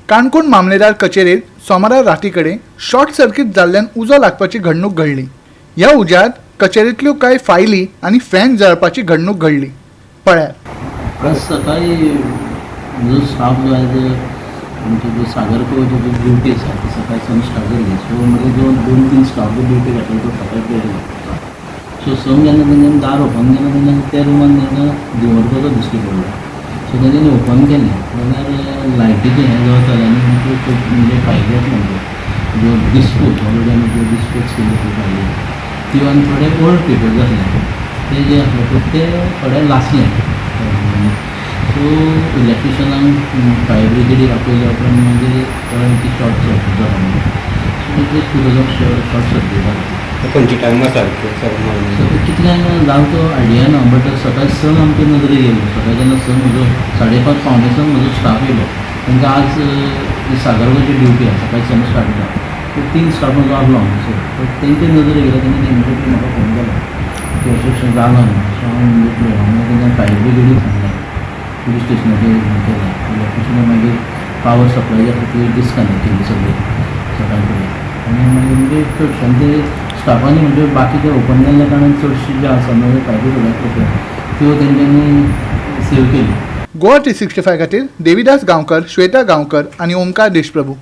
काणकोण मामलेदार कचेरेत सोमारा राती कडेन शॉर्ट सर्किट जाल्ल्यान उजो लागपाची घडणूक घडली. ह्या उज्यांत कचेरेंतल्यो कांय फायली आनी फॅन जळपाची घडणूक घडली. पळयात. आज सकाळी जो स्टाफ जो आहे ते आमचे जो सागर पळय जो ड्युटी आसा ती सकाळी संक स्टार्ट जाली. सो म्हणजे जो दोन तीन स्टाफ जो ड्युटी घातलो तो सकाळी गेलो. सो संक जेन्ना तेंच्यांनी दार ओपन केलें, तेन्ना त्या रुमान तांकां धुंवर कसो दिश्टी पडलो. सो तेंच्यांनी ओपन केलें जाल्यार लायटीचें हें जळतालें आनी मागीर त्यो म्हणजे फायली आसल्यो आमच्यो, ज्यो डिस्पोज ऑलरेडी आमी ज्यो डिस्पोज केल्ल्यो त्यो फायली, त्यो आनी थोडे ओल्ड पेपर्स आसले, ते जे आसले पळय ते थोडे लासले. सो इलेक्ट्रिशनांक, फायर ब्रिगेडीक आपयल्या उपरांत मागीर कळ्ळें की शॉर्ट सर्कीट जाला म्हणून. So it was because of short circuit जाला. खंयच्या टायमार सारकें सर? सो ते कितल्यांक जालो तो आयडिया ना, बट सकाळी संक आमचे नदरेक येयलो. सकाळी जेन्ना संक म्हजो 5:30 5:45 म्हजो स्टाफ येयलो, तांकां आज सागरगांवची ड्युटी आसा, सकाळी संक स्टार्ट जाता. सो तीन स्टाफ म्हजो आहलो हांगासर. सो तेंचे नदरेक येयलो, तेंच्यांनी इमिडिएटली म्हाका फोन केलो की अशें अशें जालां म्हणून. सो हांव इमिडिएटली हांवें तेंच्यांनी फायर ब्रिगेडीक सांगलें, पुलीस स्टेशनाचेर हें केलें, इलेक्ट्रिशना मागीर पावर सप्लाय जी आसा ती डिस्कनेक्ट केली सगळी सकाळी फुडें. आनी मागीर म्हणजे चडशे आनी ते स्टाफांनी म्हणजे बाकीचे ओपन केल्ल्या कारणान चडशी ज्यो आसा नव्यो फायली सगळ्यो आसल्यो त्यो तेंच्यांनी सेव केली. गोवा 365 खातीर देविदास गांवकर, श्वेता गांवकर आनी ओमकार देशप्रभू.